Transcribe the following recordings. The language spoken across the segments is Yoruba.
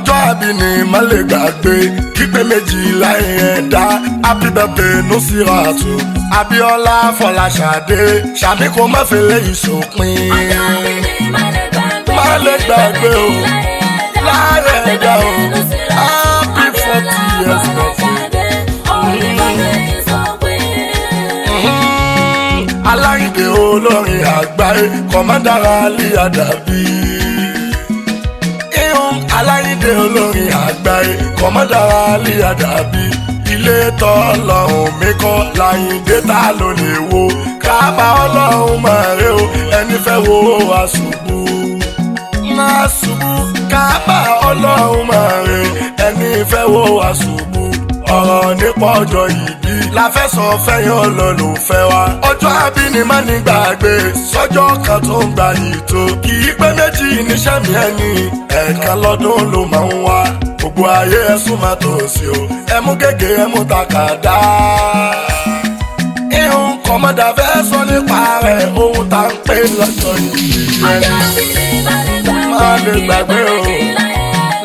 Ọjọ́ àbí ni má lè gbàgbé, kípé méjì láì ẹ̀dá. Happy birthday Nusiratu Abíọ́lá Fọláṣadé, ṣàmì kò má fi léyìí sópin. Má lè gbàgbé o, láì ẹ̀dá o. Happy 40 years birthday. Aláìdè olórin àgbáyé, kọ̀mọ́dára lè àdàbí. Ihun aláìdè olórin àgbáyé, kọ̀mọ́dára lè àdàbí. Ilé tọ́lọ́hún mi kọ́ láyìndé ta ló lè wo. Kábà ọlọ́run mọ̀ rẹ o, ẹni fẹ́ wo àṣùbù. Máa ṣubú kábà ọlọ́run mọ̀ rẹ, ẹni fẹ́ wo àṣùbù. Ọ̀rọ̀ nípa ọjọ́ ìbí la fẹ́ sọ fẹ́yìn olólùfẹ́ wa. Ọjọ́ àbí ni má ní gbàgbé, sọ́jọ́ kan tó ń gba ìtò. Kì í pé méjì níṣẹ́ mi ẹni, ẹ̀ẹ̀kan lọ́dún ló máa ń wá. Gbogbo ayé ẹ̀sùn máa tò sí o, ẹ mú gègé ẹ mú takàdá. Ihun kọ̀mọ́dà fẹ́ sọ nípa rẹ̀, ohun tá ń pè lọ́jọ́ ìbí ẹni. Má lè gbàgbé o,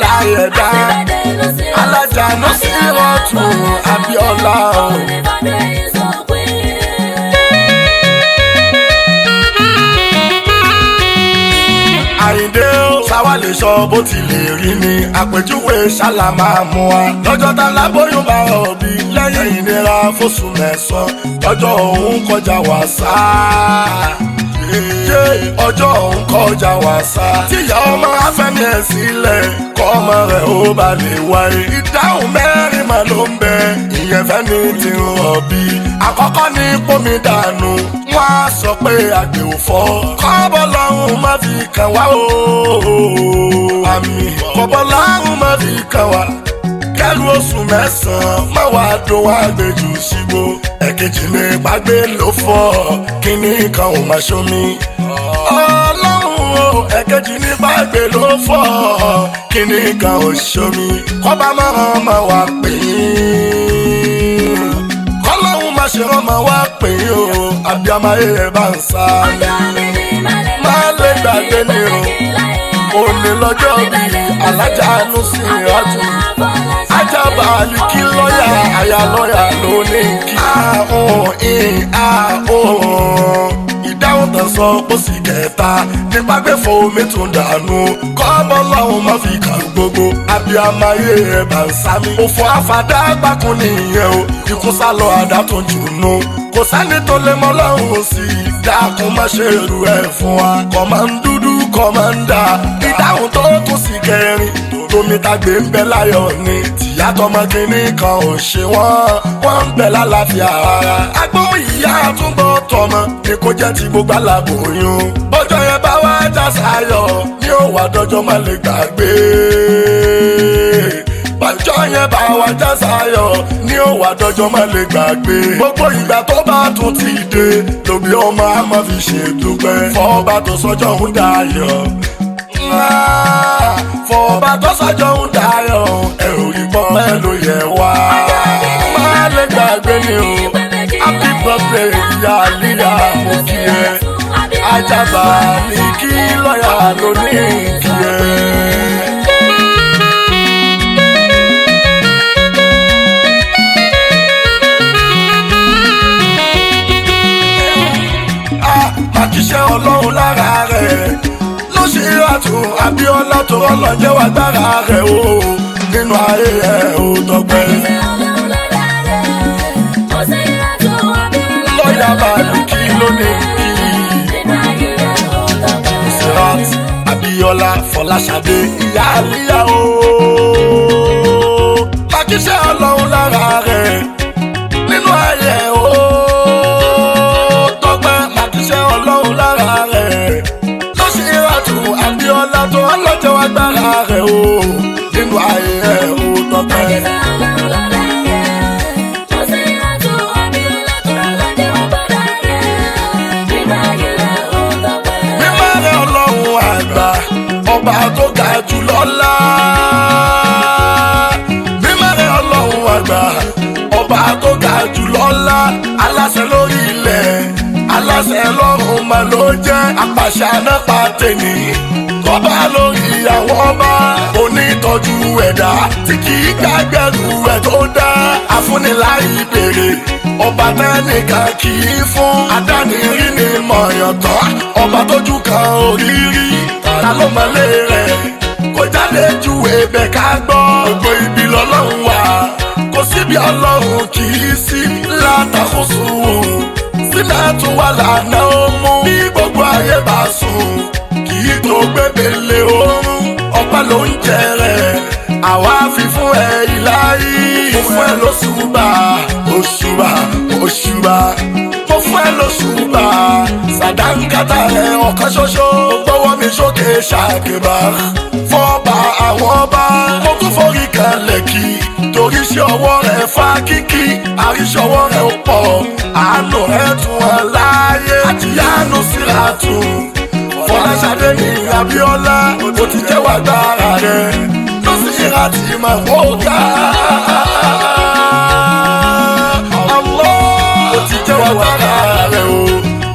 láyé dá. Alájà Nusiratu Abíọ́lá o. Àyìndé o, sáwá lè sọ bó ti lè rí ni, àpèjúwe ṣálá máa mú wa. Lọ́jọ́ tá lábóyún bá rọ̀bì lẹ́yìn ìnira fóṣù 9, ọjọ́ òun kọjá wàsá. Yé ọjọ́ òun kọjá wàsá. Tíyà ọmọ afẹ́mi ẹ̀ sílẹ̀, kọ́ ọmọ rẹ̀ ó bá lè wáyé. Ìdáhùn mẹ́rin mà ló ń bẹ, ìyẹn fẹ́ni tí ń rọ̀bì. Àkọ́kọ́ ní pómi dànù, wọ́n á sọ pé àgbè ò fọ́. Kọ́bọ̀ lọ́hùn má fi kàn wá o. Àmì kọ́bọ̀ lọ́hùn má fi kàn wá. Kẹ́rù oṣù 9 má wàá dùn wá gbèjù sígbó. Ẹ̀kejì ní pàgbé ló fọ́, kíní kan ò má ṣomi. Ọlọ́run o, ẹ̀kejì ní pàgbé ló fọ́, kíní kan ò ṣomi. Kọ́ba máa ma wá pè é. Kọ́lọ́hún má ṣe rán máa wá pè é o, àbíamọ ayé ẹ̀ bá ń sá. Má lè gbàgbé ni o, òní lọ́jọ́ bí alájà Nusiratu. Ajábà àlìkí lọ́yà, àyà lọ́yà ló ní kí. Àhùn ìhìn àhùn. Ìdáhùn tán sọ ó sì kẹta, nípa gbẹ́fọ́ omi tún dànù. Kọ́mọ lọ́hùn má fi kàn gbogbo, abiyamọ ayé ẹ̀ bá ń sá mi. Òfò àfàdá gbákun nìyẹn o, ikú sálọ àdá tó jù nù. Kò sẹ́ni tó lè mọ lọ́hùn sí i, dákun má ṣe rú ẹ̀ fún wa. Kọ̀mándúdú kọ̀mándà, ìdáhùn tó tún sí kẹrin. Tómi tagbe ń bẹ láyọ̀ ni, tìyá tọmọ kínní kan ò ṣe wọ́n, wọ́n ń bẹ lálàáfíà ara. Agbóhùn ìyá àtúbọ̀ tọmọ ni kò jẹ́ ti gbogbo aláboyún. Bọ́jọ́ yẹn bá wá já sáyọ̀, ni ó wà dọ́jọ́ má lè gbàgbé. Bọ́jọ́ yẹn bá wá já sáyọ̀, ni ó wà dọ́jọ́ má lè gbàgbé. Gbogbo ìgbà tó bá tún ti dé, lòbí ọmọ àmọ́ fi ṣèdúpẹ́. Fọ́ọ̀bà tó sọjọ́ ń dayọ̀, fọba tó sọjọ́ ń dayọ̀, ẹ ò rí pọ́n ló yẹ wá. Má lè gbàgbé ni o, happy birthday ìyá àlíyá mo kí ẹ. Ajábà ní kí lọ́yà ló ní kí ẹ. Màkìṣẹ́ ọlọ́run lára rẹ̀ Nusiratu Abíọ́lá tó rọ́lọ́ jẹ́ wá gbára rẹ̀ o, nínú ayé ẹ̀ ò tọpẹ́. Lọ́yà Bàlùkí ló ní kí. Nusiratu Abíọ́lá Fọláṣadé ìyá àlíyá o. Màkìṣẹ́ ọlọ́run lára rẹ̀ nínú ayé ẹ̀ o tọpẹ́. Màkìṣẹ́ ọlọ́run lára rẹ̀ Nusiratu Abíọ́lá tó ọlọ́jọ́ agbára rẹ̀ o, nínú ayé ẹ̀ o tọpẹ́. Mímọ́ rẹ̀ ọlọ́run àgbà, ọba tó ga jù lọ́lá. Mímọ́ rẹ̀ ọlọ́run àgbà, ọba tó ga jù lọ́lá. Aláṣẹ lórí ilẹ̀, aláṣẹ lọ́run mà ló jẹ́. Apàṣẹ anápa tèmi, tọ́ba lórí àwọn ọba, onítọ́jú gbàgbẹ́rù ẹ̀ tó dá afúniláì béèrè ọba tẹ́nìkan kì í fún adánirí ni mọ̀yàn tán ọba tójú kan òrírí ta ló mọ̀lé rẹ̀ kó jáde ju ebẹ̀ ká gbọ́ gbogbo ibi lọ́lọ́run wà kò síbi ọlọ́run kì í sí látàkóso sílẹ̀ tún wà lànà ó mú bí gbogbo ayé bá sùn kì í tó gbébélé oorun ọpẹ́ ló ń jẹ rẹ̀ àwa fi fún ẹ ìláyé mo fún ẹ lóṣùbà òṣùbà òṣùbà mo fún ẹ lóṣùbà sàdánkátà rẹ ọ̀kan ṣoṣo gbọ́wọ́ mi sókè ṣàkébà fọ́ba àwọn ọba mo tún forí kan lẹ́kì torí iṣẹ́ ọwọ́ rẹ̀ fa kíkí àríṣọwọ́ rẹ̀ pọ̀ àánú rẹ̀ tún ẹ láàyè àtìyánu síra tún Fọláṣadé ní Abíọ́lá ó ti jẹ́wọ́ agbára rẹ̀ ló sì ṣe láti máa wó ká. Allah ó ti jẹ́wọ́ agbára rẹ̀ o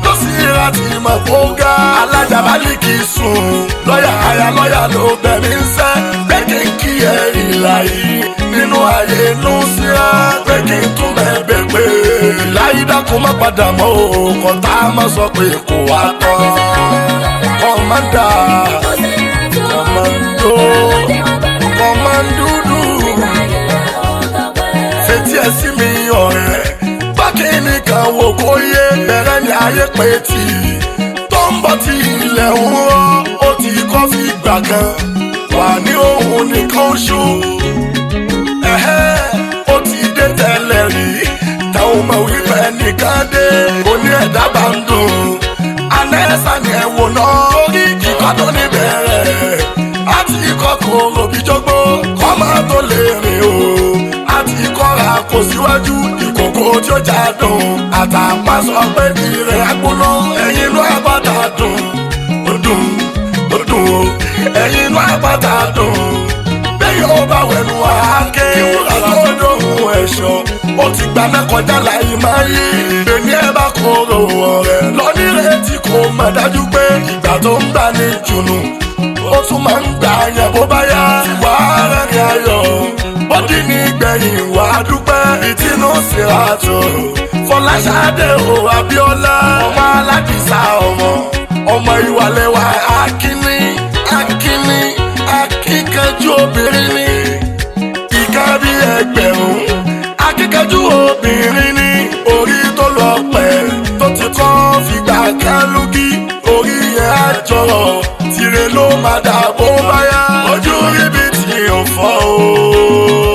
ló sì ṣe láti máa wó ká. Alájà Bálíkì sùn lọ́yà aya lọ́yà ló bẹ̀ mí ń sẹ́ pé kí n kí ẹ ìlà yìí nínú ayé inú sí ẹ pé kí n tún bẹ́ẹ̀ bẹ́ẹ̀ pé láyé dákun má padà mọ́ o kọ́tà má sọ pé kò wá tán kọ́mándà kọ́mándó kọ́mándúdú fetí ẹ sí mi ọ̀rẹ́ bákìní kan wò kó yé bẹ̀rẹ̀ ní ayé pé tì tó ń bọ̀ tí ilẹ̀ ń rọ́ ó ti kọ́ fi gbà kan wà ní òun nìkan ṣú ó ti dé tẹ́lẹ̀ rí táwọn ọmọ wípé nìkan dé oní ẹ̀dá bá ń dùn anẹ́sà ni ẹ wò náà orí kíkọ́ tó ní bẹ̀rẹ̀ àti ikọ̀ kò ròbí jọgbó kọ́ máa tó lè rìn o àti ikọ̀ ra kò síwájú ìkòkò tí ó já dùn àtàpà sọ pé ìrẹ̀ agbóná ẹ̀yìn inú àpáta dùn ó dùn ó dùn o ẹ̀yìn inú àpáta dùn bẹ́ẹ̀ yóò bá wẹ̀nu àáké ìwúrà tó dóhùn ẹ̀ṣọ́ ó ti gba mẹ́kọjá láì máa yí èmi ẹ bá kóró ọ̀rẹ́ lọ́nírètí kò mọ̀ dájú pé ìgbà tó ń gbà ní jùnú ó tún máa ń gbà yẹn bó bá yá wà á rẹ́rìn ayọ̀ bọ́dí ní gbẹ̀yìn wà á dúpẹ́ ìtinú síra tó Fọláṣadé o Abíọ́lá ọmọ aládìsá ọmọ ọmọ ìwàlẹ́wà akínní akínní akíkanjú obìnrin ni ìka bí ẹgbẹ̀rún akíkanjú obìnrin ni orí tó lọ pẹ́ tó ti kọ́ fìgbà kan lógí orí yẹn á jọrọ̀ tìrẹ ló máa dà bó bá yá ojú ríbi tí ò fọ́ o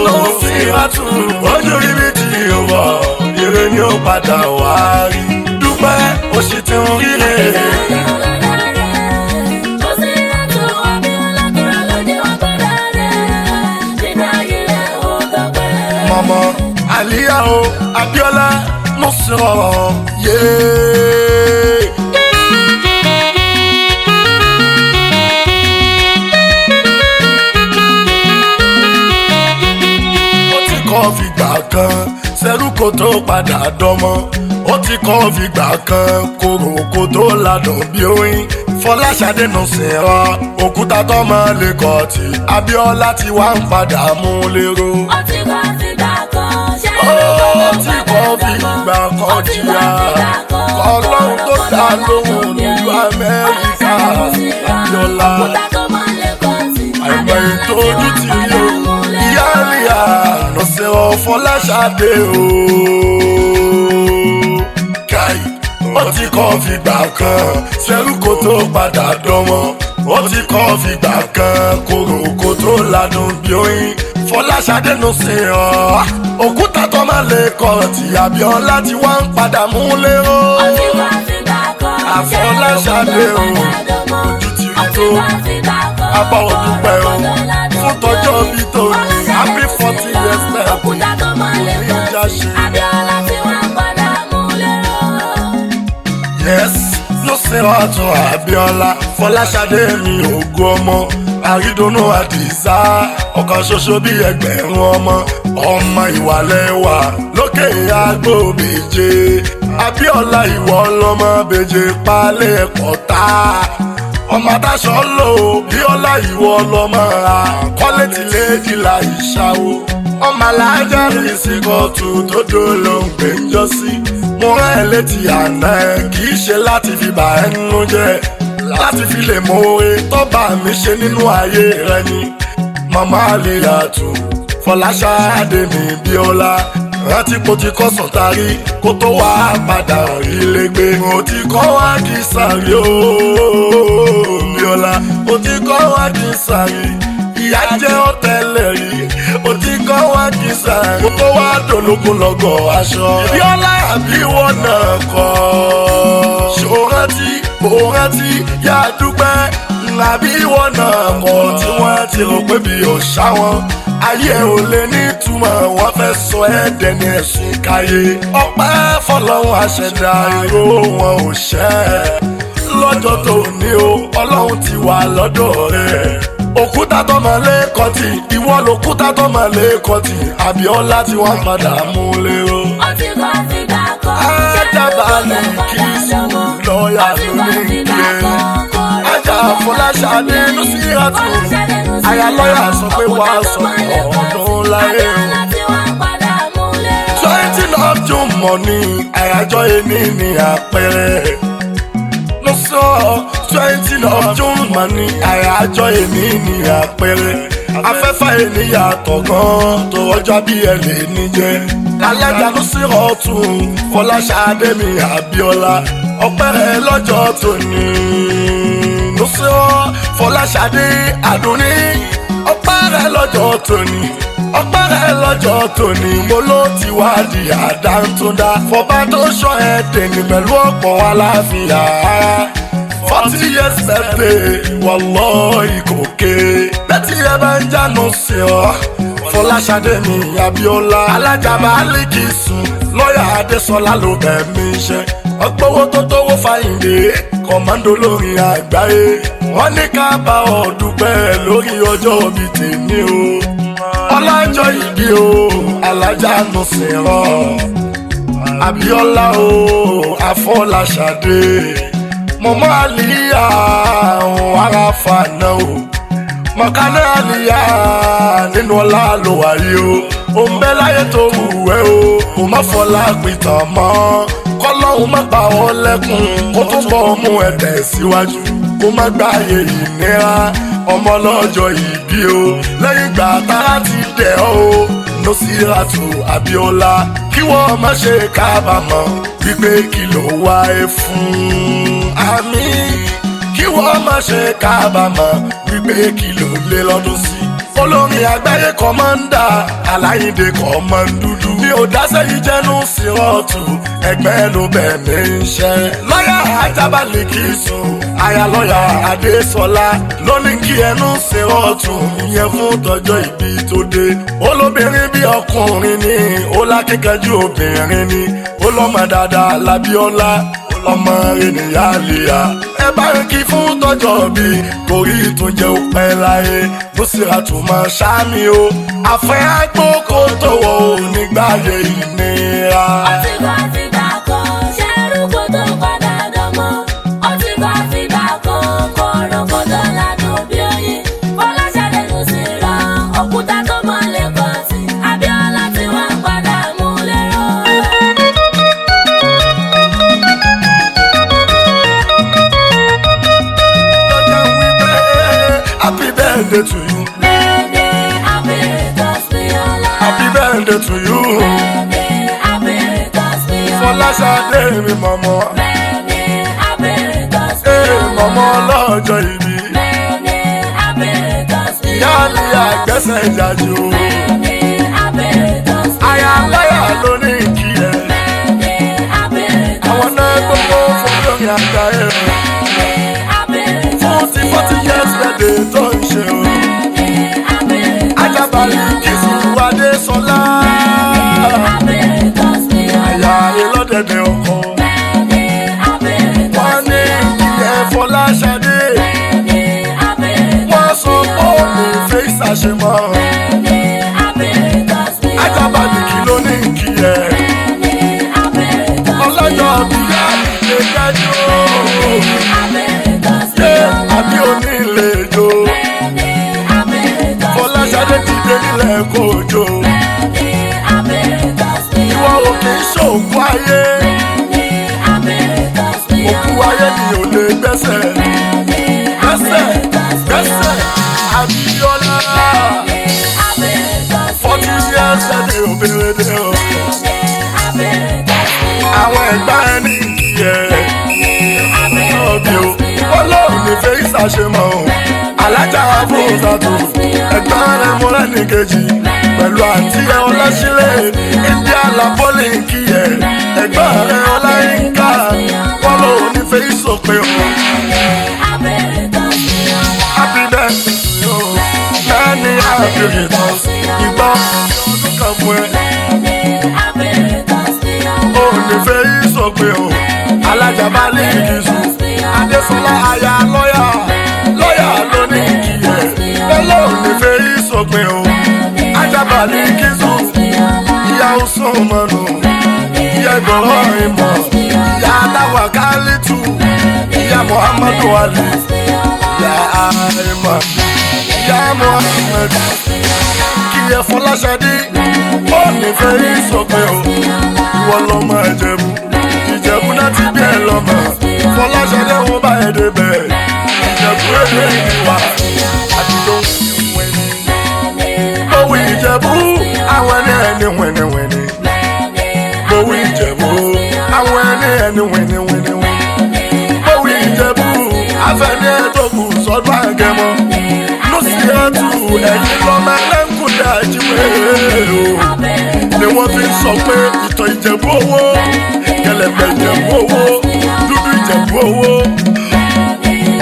ló sì rátù ojú ríbi tí ò wọ̀ ire ni ó padà wá rí dúpẹ́ ó sì ti ń ríre. Mọ̀mọ́ Àlíyá o Abíọ́lá ló sọ̀rọ̀ yéé. Ó ti kọ́ fìgbà kan ṣẹ́rú kó tó padà dọ́mọ. Ó ti kọ́ fìgbà kan kóró kó tó ládùn bí oyin. Fọláṣadé nù sí ọ òkúta tọmọ lè kọ́ tí Abíọ́lá ti wá ń padà mú lérò. Ó ti kọ́ fìgbà kan Ó ti kọ́ fìgbà kan jìyà kọ́lọ́hún tó dá lóhùn nílùú Amẹ́ríkà Abíọ́lá àìmọ̀ ìtọ́jú ti rí o ìyá àríyá lọ́sẹ̀ ọ Fọláṣadé o káì ó ti kọ́ fìgbà kan ṣẹ́rú kó tó padà dánmọ́ ó ti kọ́ fìgbà kan kóró kó tó ládùn bí oyin Fọláṣadé ló ṣe ọ́ òkúta tó máa lè kọ́ tí Abíọ́lá ti wá ń padà mú lérò Àfọláṣadé o ojú ti rí tó abá òdúpẹ́ o fún tọjọ́ bí tó ní happy 40 years birthday ní ìjà ṣe. Abíọ́lá ti wá padà mú lérò. Yes, ló ṣe ọ̀tún Abíọ́lá Fọláṣadé mi ògo ọmọ àrídùnnú àdìsá ọ̀kan ṣoṣo bí ẹgbẹ̀rún ọmọ ọmọ ìwàlẹ́wà lókè agbóbèje Abíọ́lá ìwọ lọmọ bèje palẹ̀ ẹ̀kọ́ tá Ọmọ adáṣọ lò ó Bíọ́lá, ìwọ lọmọ ra kọ́lé tí léjìlá ìṣàwó. Ọmọ alájà rí síkọ̀tù tó dó ló ń gbé ń jọ sí. Mo rán ẹ létí àná ẹ, kì í ṣe láti fi bà ẹ́ nínú jẹ́, láti fi lè mọ oore tọ́ba mi ṣe nínú ayé rẹ ni. Màmá Àlìyàtù Fọláṣadé mi Bíọ́lá, rántí kó ti kọ́ sùn tarí kó tó wá padà rí lẹ́gbẹ́. Mo ti kọ́ wá kí sàrí ooo Bíọ́lá, mo ti kọ́ wá kí sàrí, ìyá jẹ́ ọ̀tẹlẹ̀ rí. Mo ti kọ́ wá kí sàrí kó tó wá dòlógún lọ́gọ̀ aṣọ. Bíọ́lá, àbí wọ́n náà kọ́ ṣòrántí òrántí yá dúpẹ́, àbí wọ́n náà kọ́ tí wọ́n ti rò pé bí ò ṣá wọn ayé ò lè nítumọ̀, wọ́n fẹ́ sọ ẹ́ dẹni ẹ̀sìn káyé. Ọpẹ́ fọlọ́run àṣẹdá, èrò wọn ò ṣẹ́ lọ́jọ́ tó ní o, Ọlọ́run ti wà lọ́dọ̀ rẹ̀. Òkúta tọmọ lẹ́kọ̀ọ́ tì, ìwọ lòkúta tọmọ lẹ́kọ̀ọ́ tì, Àbíọ́lá tí wọ́n padà mú lérò. Ó ti kọ́ ti gbà kan. Ajábalẹ̀ kì í sùn lọ́ọ̀yà lóní kí ẹ. Ajá Fọláṣadé Nusiratu, aya lọ́yà sọ pé wàá sọ ọdún láyé o. 20 of June mọ̀ ní àyájọ́ ẹni ní àpẹẹrẹ. Ló sọ 20 of June mọ̀ ní àyájọ́ ẹni ní àpẹẹrẹ. Afẹ́fẹ́ ẹni yàtọ̀ gan tó ọjọ́ bí ẹ lè ní jẹ́. Alága Nusiratu Fọláṣadé mi Abíọ́lá, ọpẹ́ rẹ lọ́jọ́ tòní. Nusiratu Fọláṣadé Àdùnní, ọpẹ́ rẹ lọ́jọ́ tòní, ọpẹ́ rẹ lọ́jọ́ tòní. Mo ló ti wá di àdántúndá fọba tó sọ ẹ dèní pẹ̀lú ọ̀pọ̀ aláfíà. 40 years birthday, wallahi kò ké bẹ́tí ẹ bá ń jánu sí ọ. Fọláṣadé mi Abíọ́lá, alájàmbá Alikisu, lọ́yà Adésọlá ló bẹ̀ mí ṣe ọgbọ́wọ́ tó tówó fàyìndé kọ̀mọ́ndó lórí àgbáyé. Wọ́n ní ká bá ọ dúpẹ́ lórí ọjọ́ bíi tèmi o, ọlájọ́ ìbí o, alájà Nusirọ Abíọ́lá o, Afọláṣadé mọ̀mọ́ àlìyá àwọn aráfa náà o, mọ̀kánná àlìyá nínú ọlá ló wà yìí o. Ò ń bẹ láyé tó wù ẹ́ o, kò má fọlá pìtàn mọ́, kọ́lọ́hún má pa ọ́ lẹ́kùn, kó tó bọ́ mú ẹ tẹ̀síwájú, kó má gbáyé ìnira. Ọmọ lọ́jọ́ ìbí o, lẹ́yìn ìgbà tára ti dẹ̀ ọ́ o, Nusiratu Abíọ́lá, kí wọ́n má ṣe kábàámọ̀ wípé kí ló wá ẹ fún àmì, kí wọ́n má ṣe kábàámọ̀ wípé kí ló lé lọ́dún sí. Olórin àgbáyé kọ́mọ́ndà Aláyíndé kọ́mọ́ndúdú mi ò dáṣẹ́ yìí jẹ́nu sírọ́ọ̀tù ẹgbẹ́ ló bẹ̀ mí ń ṣe. Lọ́yà Ajábalẹ̀ kì í sùn, aya lọ́yà Adésọlá lóní kí ẹnu sírọ́ọ̀tù ìyẹn fún tọjọ́ ìbí tó dé. Olóbìnrin bí ọkùnrin ni ó lákíkanjú obìnrin ni ó lọ́mọ dáadáa lábíọ́lá, ọmọ ènìyàn àlìyá. Ẹ bá ń kí fún tọjọ́ bí torí ìtúnjẹ ó pẹ́ láyé. Nusiratu máa ṣáàmì o, àfẹ́ àgbókò tó wọ̀ ò nígbàyè ìnira. Ó ti kọ́ ti gbà kan, ṣẹ́rú kó tó padà dánmọ́. Ó ti kọ́ ti gbà kan, kóró kó tó ládùn bí oyin. Fọláṣadé Nusira, òkúta tó mọ́ lẹ́kọ̀ọ́ sí. Abíọ́lá tí wọ́n padà mú lérò. Lọ́jọ́ wípé happy birthday to you. Mẹ́ẹ̀dẹ́ happy Bíọ́lá. Happy birthday to you. Mẹ́ẹ̀dẹ́ happy Bíọ́lá. Fọláṣadé mi mọ̀mọ́. Mẹ́ẹ̀dẹ́ happy Ee Bíọ́lá. mọ̀mọ́ lọ́jọ́ ìbí. Mẹ́ẹ̀dẹ́ happy Ìyá Bíọ́lá. ni àgbẹ̀sẹ̀ ìjàjò. Mẹ́ẹ̀dẹ́ happy Aya láyà ló ní kí ẹ. Mẹ́ẹ̀dẹ́ happy Àwọn náà gbogbo fún lórí àgbáyé. Mẹ́ẹ̀dẹ́ happy Fún ti 40 years birthday tó ń ṣe o. Mẹ́ẹ̀dẹ́ happy Ajábalẹ̀ Kìsù Adésọlá. Happy Àyà ìlọ́dẹ̀dẹ̀ ọkọ. Mẹ́ẹ̀dẹ́ happy Wọ́n ní ìyẹn Fọláṣadé. Mẹ́ẹ̀dẹ́ happy Wọ́n sọ pé ó ní fèsì àṣemọ́. Mẹ́ẹ̀dẹ́ happy Ajábalẹ̀ kí ló ní kí ẹ. Ọlọ́jọ́ bí a lè dájú. Ṣé nílẹ̀ kó jó. Ìwọ ò kì í ṣòkú ayé. Òkú ayé ni ò lè gbẹ́sẹ̀. Gbẹ́sẹ̀ gbẹ́sẹ̀ Abíọ́lá. 40 years ẹni òbèrèdè o. Àwọn ẹ̀gbá ẹni kìí ọ̀bì o. Ọlọ́run ní fẹ́ ìsàṣemọ̀ o. Alájà Fúnsàtò. Ẹ̀gbọ́n rẹ̀ mú rẹ́ni kejì. Pẹ̀lú àǹtí ẹ̀ ọlọ́sílẹ̀. India Lápọ́lì kì í ẹ̀. Ẹ̀gbọ́n rẹ̀ Ọláyínká. Ọlọ́run ní fẹ́ ìsòpin o. Happy birthday to you. Many happy returns. Ìgbà ọdún kan fún ẹ. Ó ní fẹ́ ìsòpin o. Alájà bá lè kí sùn. Adésọlá aya lọ́yà. Lọ́yà ló ní kí ẹ. Ọlọ́run ní fẹ́ ìsòpin o. Ajábà ní kí sùn. Ìyá ó sùn mọ́nu. Ìyá ìgbọ̀rọ̀ ìmọ̀. Ìyá aláwà kálítù. Ìyá Muhammadu Ali. Ìyá àìmọ̀. Ìyá Muhammad. Kí ẹ Fọláṣadé. Ó ní fẹ́ ìsòpin o. Ìwọ lọmọ Ìjẹ̀bú. Ìjẹ̀bú náà ti bí ẹ lọ́mọ. Fọláṣadé wọn bá ẹ débẹ̀. Ìjẹ̀bú èdè ìwà. Àtijọ́ wẹ̀ni. Owó Ìjẹ̀bú àwọn ẹni ẹni wẹ̀niwẹ̀ni. Owó Ìjẹ̀bú àwọn ẹni ẹni wẹ̀niwẹ̀ni. Owó Ìjẹ̀bú afẹ́ni ẹ̀dọ́gù sọ́dún àgẹ̀mọ́. Lọ́sí ẹ̀tù ẹ̀yìn lọ́mọ ẹlẹ́kùnlé àjíwèé o ni wọ́n fi ń sọ pé ìtọ̀ Ìjẹ̀bú owó, kẹlẹ̀bẹ̀ Ìjẹ̀bú owó, dúdú Ìjẹ̀bú owó,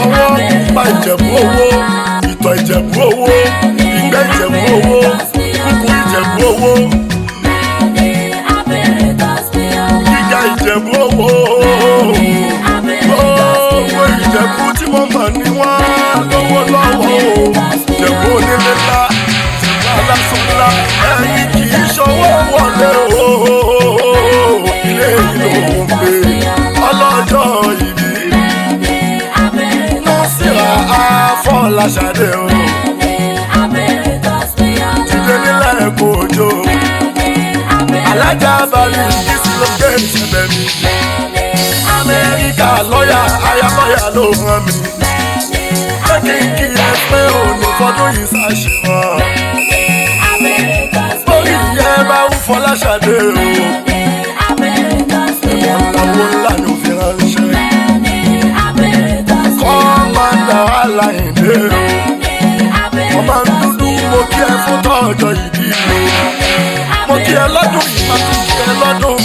ọwọ́ pupa Ìjẹ̀bú owó, ìtọ̀ Ìjẹ̀bú owó, ìgbẹ́ Ìjẹ̀bú owó, kúkú Ìjẹ̀bú owó, gíga Ìjẹ̀bú owó. Gbogbo Ìjẹ̀bú tí mo mọ̀ ní wọ́n lówó lọ́wọ́ o. Ìjẹ̀bú onílé ńlá, Ìjẹ̀bú aláṣọ ńlá, ẹ̀yin kì í ṣọwọ́ wọlé o. Ilé ìlú ń gbé ọlọ́jọ́ ìbí. Nọ́sìrà Afọláṣadé o. Jíde nílẹ̀ kò jò. Alájà balẹ̀ ìdísí ló gbé ìṣẹ̀bẹ̀ mi. Amẹ́ríkà lọ́yà aya lọ́yà ló rán mi. Pé kí n kí ẹ pé òní fọdún yìí ṣàṣemọ́. Orí ìyẹn bá ń Fọláṣadé o. Ẹ̀wọ̀n ńlá ńlá ni ó fi ránṣẹ́. Kọ́mándà Aláìndé o. Ọmọ dúdú mo kí ẹ fún tọ́jọ́ ìbí o. Mo kí ẹ lọ́dún yìí, má tún kí ẹ lọ́dún.